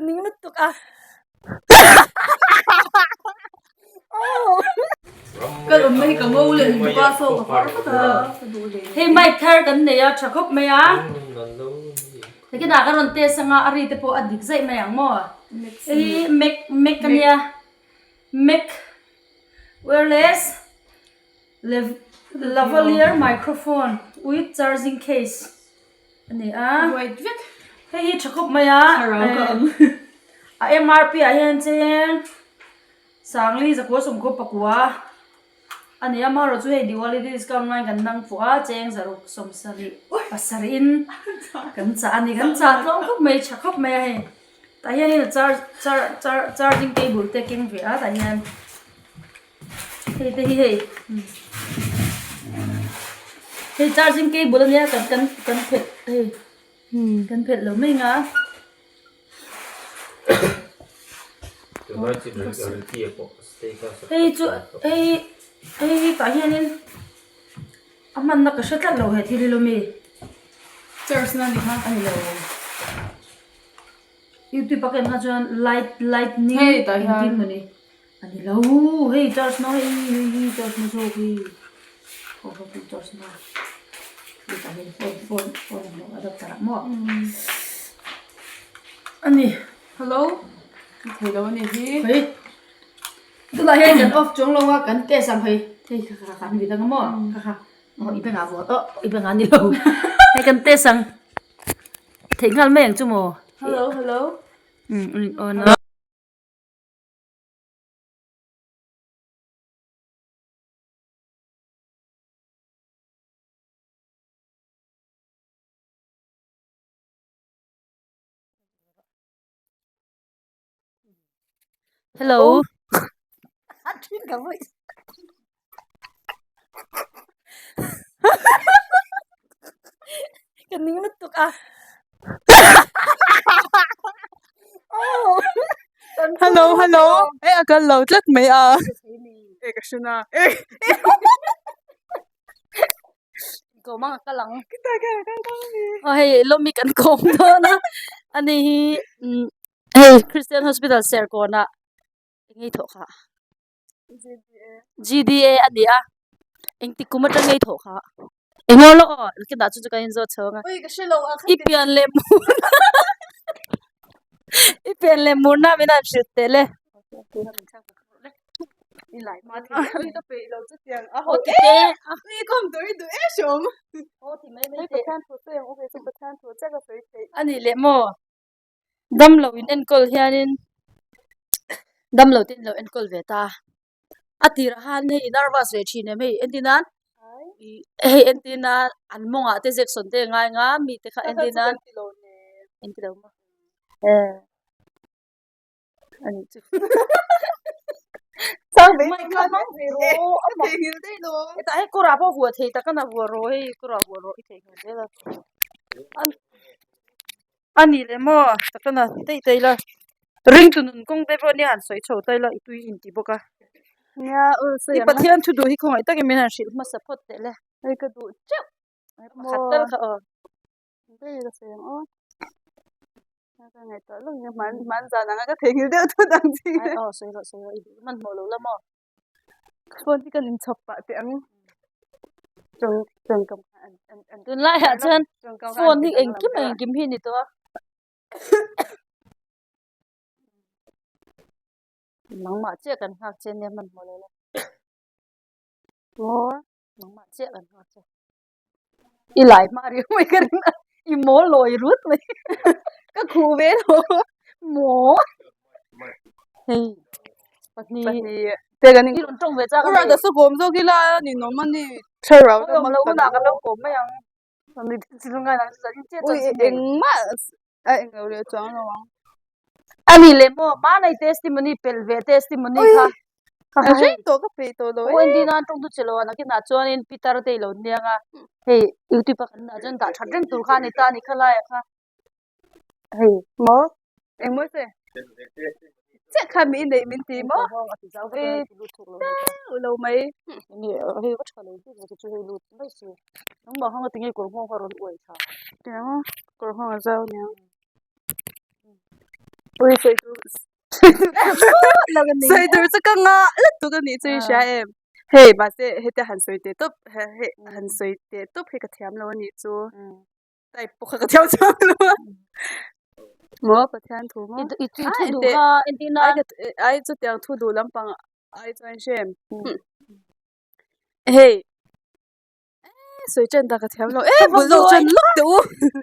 ning lutuk a. Kan awmna hi ka ngo leh lutuk a so ka far vat a. Hei mic thar kan nei a tha khawp mai a. Takin ah ka rawn test anga a ri te pawh a dik zaih mai ang maw. Hei hi mac mac a nia mac wireless lavalier microphone with charging case a ni a. Hei hi tha khawp mai a a MRP ah hian cheng Sangli zakua sawmkua pakua a ni a, amaherawhchu hei Diwali discount ngaiin kan dang fuh a, cheng zaruk sawmsarih pasarih kan chah a ni, kan chah tlawm khawp mai tha khawp mai a hei tah hianin a char char char charging cable te a keng ve a tah hian hei te hi hei hei charging cable a nia kan kan kan phelh hei kan phelh lo mai ang a. Hei chu hei hei hi tah hianin a hmanna ka hre tlat lo he thil hi lawmi charge na ni kha a ni lo youtube a ka en kha chuan light lightning hei tah hian engtin mawni a ni lo hei charge na hei hei hi charge na zawk hi aw hei charge na hei tah hian phone phone phone ang lo adapter ah maw a ni. Hello ka thei lo a ni hi. Hei tunah hian kan off chuang lo a kan test ang hei hei kha kha kha mi dang a maw kha kha aw i bengah vuah aw i bengah a ni lo hei kan test ang theih nghal mai ang chu maw. Hello hello. Um on a. Hello. Ka ning lutuk a. Hello hello e a kal lo tlat mai a. E ka hre na. Ko mang a kal ang. Aw hei lawmi kan kawm dawn a ani hi hei Christian Hospital Serkawn ah eng ei thawh kha GDA a ni a engtik kum atang ei thawh kha eng aw lawk aw ka dah chu chu kan inzawt chho ang a i pian leh mur i pian leh murna min han hrilh teh le. A nih leh maw damlo in enkawl hianin damlo te in lo enkawl ve ta a tirah khan hei nervous ve thin em hei entir nan ih hei entir nan an mawngah te injection te a ngai ang a mite kha entir nan engti lo maw eh. Ani chu. Mai kha hmang ve rawh a mak. Hetah hei kawrah pawh vuah thei tak a na vuah rawh hei kawrah vuah rawh i thei nghal zel a. A nih leh maw tak a na daih daih la. Ringtu nun kawng te pawh nia han sawi chho ta ila i tui inti bawk a. I Pathian thu duh hi khawngaih takin min han hrilh hmasa phawt teh le. Hei ka duh teuh. Pakhat tal kha aw. Hei ka sawi ang aw. Ka ngaihtuah lawk nia hman hman zan anga ka theihnghilh deuh thut ang chi. Ai aw sawi rawh sawi rawh i duh hmanhmawh lo la maw. Phone hi kan inchhawp pah teh ang. Chawng chawngkam kha an an an Tunlai ah chuan phone hi engkim engkim hi ni tawh a. Nangmah chiah kan nghak che nia hmanhmawh lo la. Maw nangmah chiah kan nghak che. I lai hma riau mai ka ring a, i mawl lawi rut mai. Ka khuh ve lo. Maw. Hei pahnih. Pahnih. Te kan I rawn tawng ve chak a Ura da saw kawm zawk ila ni nawm a ni. Thlarau lam lo hunah kan lo kawm mai ang. Ni chu ngai nang chu zan in chiah Ui engmah a eng lo leh chuang lo ang. A ni leh maw hmanei testimony pelh ve testimony kha. A hreng tawh ka peih tawh lo e. Entir nan tawng chu che lo a nakinah chuanin Peter te i lo niang a hei youtube a kan dah chuan dah that reng tur kha a ni ta a ni kha laiah kha hei maw eng maw se chiah kha mi neih min ti maw teuh lo mai hei va tha lo bik ve chu hei lut mai si nangmah hanga tinge kawr nghawng kha rawn uai tha tiang kawr nghawng a zau niang. Ui sawi tur sawi tur chu ka ngah lutuk a nih chu i hria em? Hei mahse heta han sawi teh tawp hei han sawi teh tawp hi ka thiam lo a nih chu. Type pawh kha ka thiam chuang lo a. Maw Pathian thu maw? I thu duh kha entir nan. Ai chutiang thu duh lampang ai chuan hre em? Hei sawi ṭan dah ka thiam lo e bul zawk ṭan lawk teh u.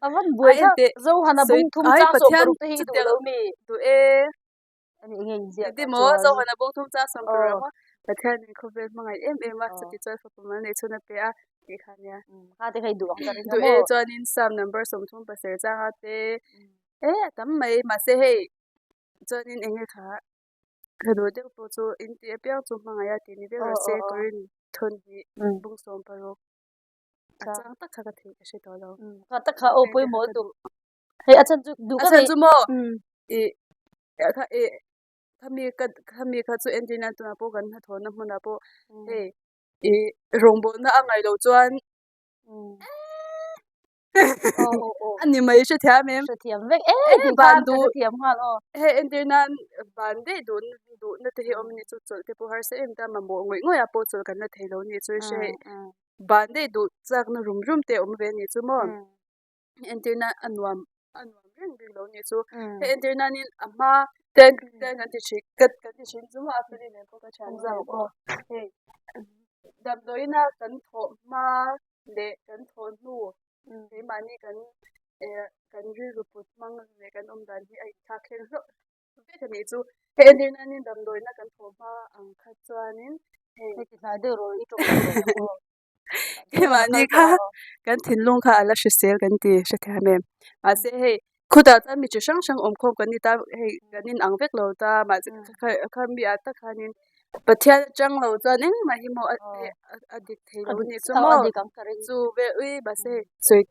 A van buai kha Zohana bung thum chang 16 te hi i duh lo mi? Duh e. Ani enge in ziak Engtin maw Zohana bung thum chang 16 emaw Pathian in khawvel hmangaih em em a chuti chuan fapa mal neih chhun a pe a tih kha nia. Kha te kha i duh ang ka ring a maw. Duh e chuanin Psalm number 37 changa te e a tam mai mahse hei chuanin enge kha Ka duh deuh pawh chu in tih apiang chu hmangaih a tih ni viau rawh se Korin thawn hi bung 16 a chang tak kha ka theih ka hre tawh lo. Kha tak kha aw pawimawh lutuk. Hei a chhan chu duh ka A chhan chu maw ih kha ih khami ka khami kha chu entir nan tunah pawh kan hnathawhna hmunah pawh hei ih rawngbawlna a ngaih loh chuan A ni mai hrethiam em? Hrethiam vek e tih khan ka hrethiam nghal aw. Hei entir nan ban daih duh duhna te hi awm a ni chu chawlh te pawh harsa em ta mamawh ngawih ngawih ah pawh chawlh kan la thei lo a ni chu hre hei ban daih duh chakna rum rum te a awm ve a ni chu maw entir nan a nuam a nuam reng bik lo a ni chu hei entir nanin a hma ten ten kan ti thin kan ti thin chu maw a feli nen pawh ka thian zau aw hei damdawiin a kan thawh hma leh kan thawh hnu keimahni kan eh kan rilru put hmang leh kan awm dan hi a inthlak thleng hlauh vek a nih chu. Hei entir nanin damdawiina kan thawh hma ang kha chuanin hei Hei ti hnai deuh rawh i tawng deuh rawh aw. Keimahni kha kan thinlung kha a la hrisel kan ti hrethiam em. Mahse hei khutah chuan mi chi hrang hrang awm khawm kan ni ta hei kan inang vek lo ta mahse khami ah tak khanin Pathian atang lo chuan engmah hi maw a dik thei lo anih chu maw chu ve ui mahse hei sawi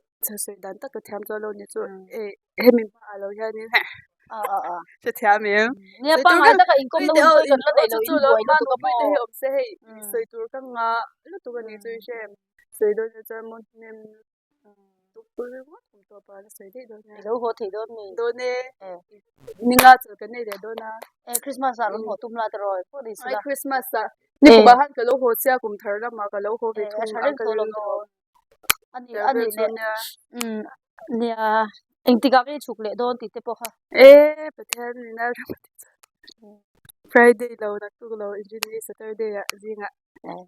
sawi dan tak ka thiam chuan lo ni chu eh hemi hmaah lo hianin hrethiam em nia pangngai taka inkawm na hun pawh kan la neih loh in buai lutuk a maw te hi awm se hei sawi tur ka ngah lutuk anih chu i hre em sawi dawn ah chuan maw hnem Ilo haw thei dawn mi? Dawn e. Ninga chawlh kan nei leh dawn a. E Christmas ah rawn haw tum la tiraw pawh ni sila. Ai Christmas ah ni kum ah khan ka lo haw sia kum thar lamah ka lo haw ve thung ang ka ring lo. Ani ani leh umm nia engtik ah nge chhuk leh dawn tih te pawh kha. E Pathian nena ram a ti chuan Friday lo naktuk lo Inrinni Saturday ah zingah.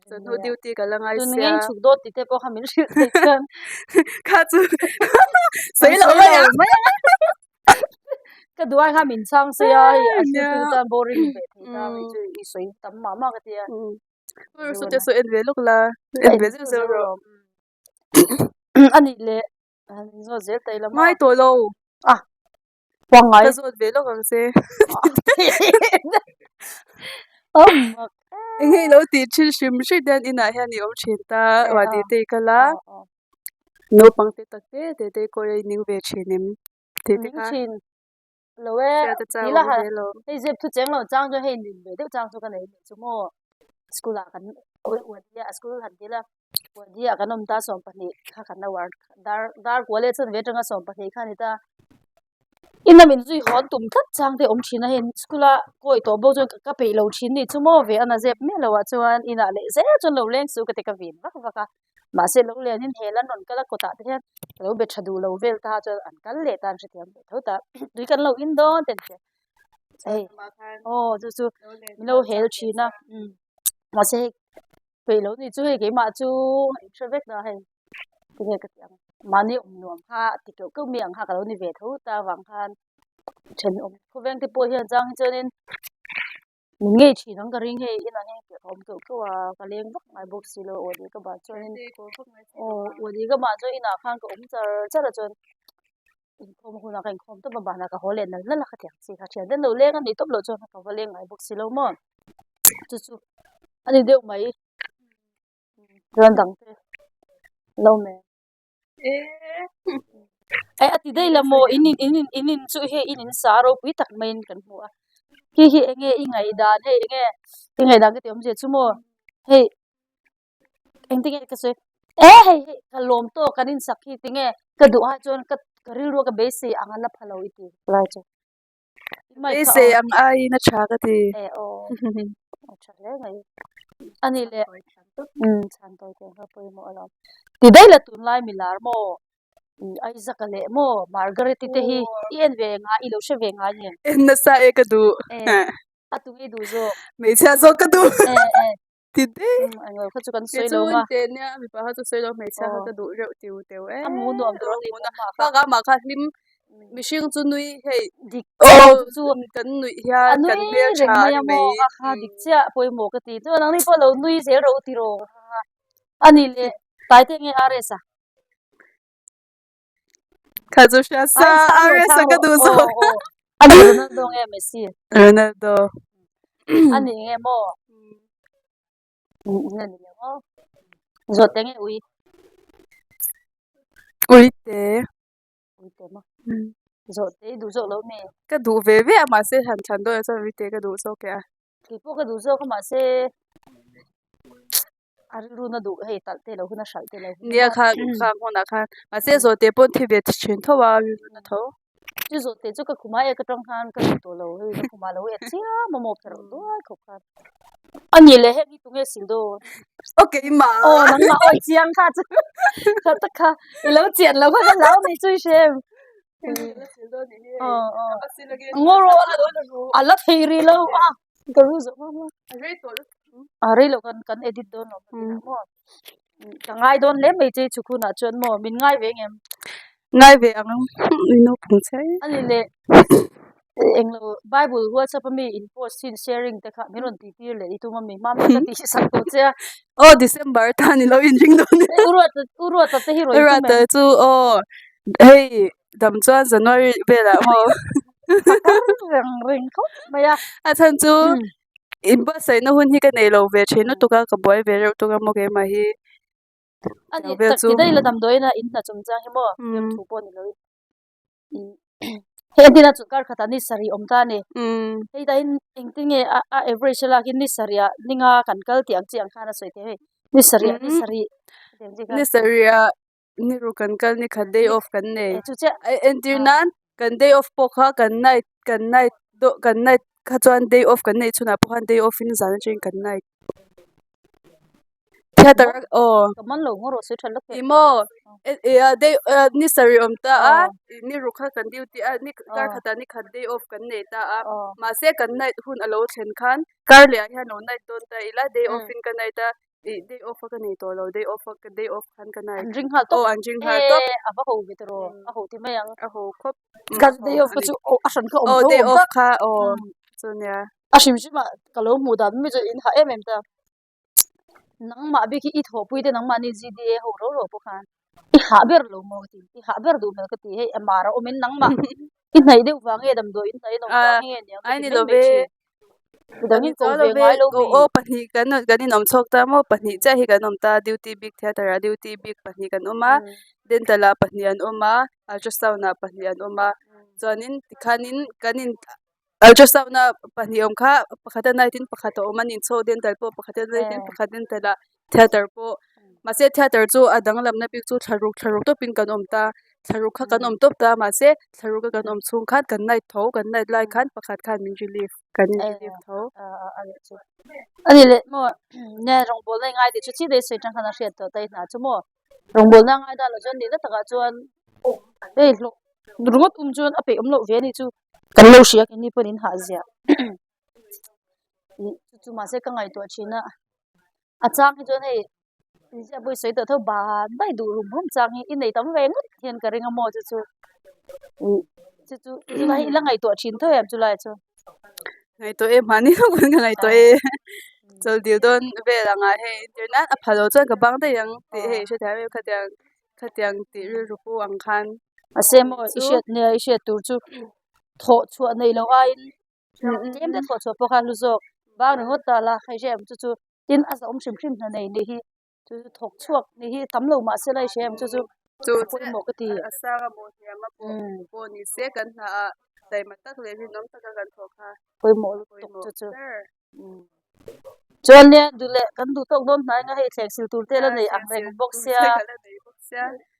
Chawhnu duty ka la ngai sia. Tun ngeng chhuk dawt tih te pawh kha min hrilh thei chuan. Kha chu sawi loh mai ang. Ka duh ai kha min chhang sia hei a hrilh tu tan boring ve thei ta mai chu i sawi tam mah mah ka tia. Saw te saw en ve lawk la en ve zeuh zeuh rawh. Anih leh min zawt zel ta ila maw. Ngai tawh lo. Ah Pangngai. Ka zawt ve lawk ang che. Awm. Eng hei lo tih thin hrim hrim hian inah hian i awm thin ta wadi te i kal a. Naupang te tak te te te kawi a i ning ve thin em? Tih te Ning kha. thin. Lo e. Hriat a chak Tila awm ha ve lo. Hei zep thu cheng lo chang chu hei nin ve deuh chang chu ka nei leh chu maw. School ah kan wadi ah school han dil a. Wadi ah kan awm ta 12 kha kan lo ar dar dar kual leh chuan ve atanga 12 kha a ni ta. Ina min zui hawn tum tlat chang te awm thin a hei school a kawi tawh bo chuan ka peih lo thin ni chu maw ve a na zep miah lo ah chuan inah leh zel chuan lo leng suh ka ti ka vin vak vak a mahse lo lian in hel an rawn kal a kawtah te hian ka lo be tha duh lo vel ta chuan an kal leh ta an hrethiam leh tho ta tui kan lo in dawn te an ti hei aw chu chu min lo hel thin a mahse hei peih lo ni chu hei keimah chu in hre vek ta hei tinge ka tih ang mahni awm nuam kha ti keuh keuh mi ang kha ka lo ni ve tho ta avang khan thenawm khawveng te pawh hian chang hi chuanin min ngei thin ang ka ring hei inah hian ka awm keuh keuh a ka leng vak ngai bawk si lo aw ka bah chuanin aw aw ka bah chuan inah khan ka awm char char a chuan inkhawm hunah ka inkhawm tawp a banah ka haw leh nal nal a ka tiang chi kha thian te an lo leng a nih tawp loh chuan ka va leng ngai bawk si lo maw chu chu a ni deuh mai chuan dang te lo me e a ti daih la maw in in in in in in chu hei in in sa ropui tak maiin kan hmu a khi hi enge i ngaihdan hei enge i ngaihdan ka ti awmzia chu maw hei engtin nge ka sawi e hei hei ka lawm tawk kan insak hi tinge ka duh ai chuan ka ka rilru a ka beisei ang a la pha lo i ti lai chu. Beisei ang aiin a tha ka ti. E aw, a tha hle mai. A nih leh, umm chhan tawi teh kha pawimawh alawm. Ti daih la tunlai milar maw? Isaac-a leh maw Margaret-i te hi i en ve ngai, i lo hre ve ngai em? En nasa e ka duh. E, a tunge i duh zawk? Hmeichhia zawk ka duh. E e. Ti daih. Englo kha chu kan sawi lo nga. Kei chu nia mipa kha chu sawi lo hmeichhia kha ka duh reuh tiu teu e. A mu nuam tur a ni bawk mah kha. Bakah amah kha hlim mihring chu nui hei dik chiah chu kan nuih hian kan hmel tha a ni mai. A kha dik chiah pawimawh ka ti. Chuan nangni pawh lo nui zel rawh u ti rawh. A nih leh Taite nge RS a? Kha chu hria sa RS a ka duh zawk. A ni Ronaldo nge Messi? Ronaldo. A ni nge maw? Nge ni lo maw? Zawhte nge ui? Uite. Uite maw? Zawhte i duh zawk lo mi? Ka duh ve ve a mahse han thlan dawn ah chuan uite ka duh zawk e a. Kei pawh ka duh zawk a mahse a rilru na duh hei talh te lo hun a hralh te lo hun Nia kha kha hmunah khan mahse zawhte pawh an thi ve thin tho a rilru na tho. Chu zawhte chu ka khumah e ka tang khan ka duh tawh lo hei ka khumah lo e chiam a maw pherh duai khawp khan. A nih leh heng hi tunge sil dawn? Aw keimah. Aw nangmah awi chiang kha chu kha tak kha i lo chian lo kha ka hlau ni chu i hre em? Ngaw a la thei rih lo a ka ru zawh hma a rei lo kan kan edit dawn lo maw ka ngai dawn hle mai che chhuk hunah chuan maw min ngai ve ngem ngai ve ang i naupang che a ni leh englo bible whatsapp ami in post thin sharing te kha min rawn tih tir leh i tum ami hma hma ka tih sak tawh che a aw december tan i lo inring dawn nia u ruata u ruata te hi rawn tum em u ruata chu aw hei dam chuan January velah maw phakar reng reng khawp mai a a chhan chu inbuatsaihna hun hi ka nei lo ve thin lutuk a ka buai ve reuh tuk a maw keimah hi a ni tak ti daih la damdawiin a in hna chungchang hi maw fiamthu pawh ni lo in hei entir na chu kar khatah ni sarih awm ta a ni hei tah hian engtin nge a a average a lak in ni sarih ah ni nga kan kal tih ang chi ang khan a sawi thei hei ni sarih ah ni sarih ni sarih ah Ni ruk kan kal ni khat day off kan nei. Entir nan kan day off pawh kha kan night kan night dawh kan night kha chuan day off kan neih chhunah pawh khan day off in zan atangin kan night. Theatre aw. Ih maw day ni sarih awm ta a ni ruk kha kan duty a ni kar khatah ni khat day off kan nei ta a mahse kan night hun a lo thlen khan kar leh ah hian lo night dawn ta ila day off in ka night a. Ih day off a ka nei tawh lo day off a day off khan ka nei. An ring nghal tawp. Aw an ring nghal tawp. Ee a va ho ve tawh a ho ti mai ang. A ho khawp. Ka day off kha chu aw a hran kha awm tho awm tak. Aw day off kha aw chu nia. A hrim hrim ah ka lo hmuh dan mai chu in hah em em ta. Nangmah bik hi i thawhpui te nangmah ni GDA ho ro ro pawh khan i hah ber lo maw ka ti i hah ber duh hmel ka ti hei a mar a awm in nangmah i hnaih deuh vang nge damdawi in hnaih in awm vang nge niang ka ti mai mai thin. Midang in ko ve ngai lo mi. Aw pahnih kan kan inawm chhuak ta maw pahnih chiah hi kan awm ta duty bik theatre ah duty bik pahnih kan awm a dental ah pahnih an awm a ultrasound ah pahnih an awm a chuanin tikhanin kan in ultrasound a pahnih awm kha pakhat a night in pakhat a awm a ni chho dental pawh pakhat a night in pakhat dental ah theatre pawh mahse theatre chu a danglamna bik chu thla ruk thla ruk tawpin kan awm ta thla ruk kha kan awm tawp ta mahse thla ruk a kan awm chhung khan kan night tho kan night lai khan pakhat khan min relief kan in relief tho. A ni leh maw nia rawngbawlna i ngai tih chu chi daih sawi tang khan a hriat tawh ta i hna chu maw rawngbawlna a ngai ta lo chuan nihna takah chuan hei hlawh ringawt um chuan a peih awm loh ve a ni chu kan lo hria keini pawhin in hah ziah ih chu chu mahse ka ngaihtuah thin a a chang hi chuan hei inziak pawh i sawi tawh tho ban daih duh rum rum chang hi i nei tam ve ngawt hian ka ring a maw chu chu ih chu chu chulai hi i la ngaihtuah thin tho em chulai chu. Ngaihtuah em mahni lawk pawn ka ngaihtuah e chawl dil dawn vel ang ah hei entirnan a pha lo chuan ka bang daih ang tih hei hrethiam em khatiang khatiang tih rilru pu ang khan. Mahse maw i hriat nia i hriat tur chu thawh chhuah nei loh aiin tlem te thawh chhuah pawh kha a hlu zawk bang ringawt ta la hei hre em chu chu tin a zahawm hrim hrim hna nei nih hi chu chu thawk chhuak nih hi tam lo mahse la i hre em chu chu chu a pawimawh ka ti. A sang a maw hniam a pawh pawh ni se kan hna ah taima tak leh rinawm taka kan thawh kha pawimawh lutuk chu chu. Chuan nia duh leh kan duh tawk dawn hnai nga hei thleng sil tur te la nei ang reng bawk sia.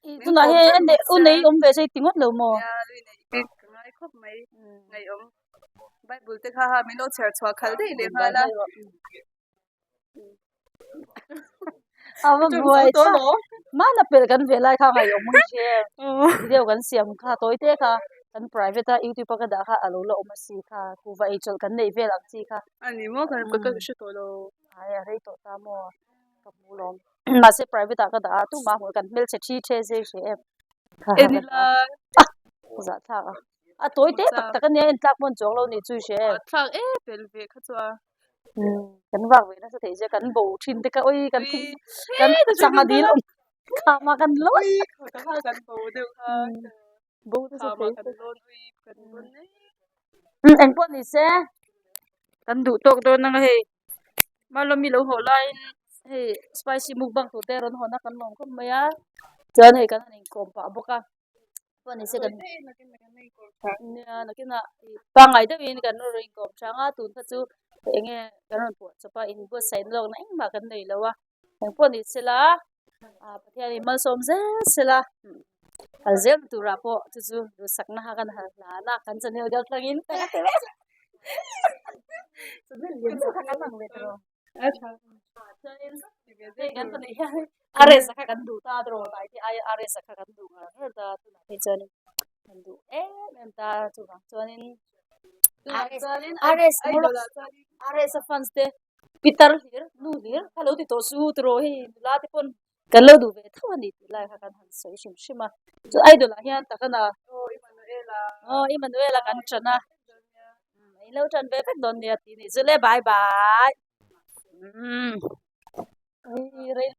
I tunah hian a neih u nei awm ve se i ti ngawt lo maw? Nia lui neih bik ka ngai khawp mai ngaihawm. Bible te kha ha min lo chhiar chhuah khalh daih leh nghal a. A va buai thlak. Hmana pelh kan ve lai kha ngaihawm ang che. Video kan siam kha tawi te kha kan private a youtube a ka dah kha a lo la awm a si kha kuhva ei chawlh kan neih vel ang chi kha. A ni maw ka ka hre tawh lo. Ai a rei tawh ta maw ka hmu lawm. Mahse private ah ka dah a tumah hmuh kan hmelchhe thi the zei hre em. En ila. Zahthlak a. A tawi te tak tak a nia en tlak pawn chuang lo nih chu i hre em. Thlak e pel ve kha chu a. Kan vak ve nasa theih zia kan bo thin te kha oi kan kan changa dil awm khama kan lawn kha kan bo deuh kha bo nasa thei kan lawn ui kan lawn e eng pawh ni se kan duh tawk dawn anga hei Malawmi lo haw laiin hei spicy mukbang tur te rawn hawn a kan lawm khawp mai a chuan hei kan han inkawm pah bawk a. pawh ni se kan nia nakinah pangngai deuhin kan rawn inkawm hrang a tun kha chu eng nge kan rawn puah chawp a inbuatsaih na lawkna engmah kan nei lo a engpawh ni sela ah Pathianin malsawm zel sela kal zel turah pawh chu chu duhsakna kha kan han hlan a kan channel kal tlangin channel lian deuh kha kan ang ve tawh. RS kha kan duh ta tawh tlai te aia RS kha kan duh ngar ngar ta tunah phei chuanin kan duh em em ta chuvang chuanin RS RS RS a fans te pitar hlir nu hlir kha lo ti tawh su tawh hei nula te pawn kan lo duh ve tho a ni tih lai kha kan han sawi hrim hrim a chu idol ah hian tak ana aw Emmanuel-a kan ṭan a in lo ṭan ve vek dawn nia tih a nih chu le bye bye umm.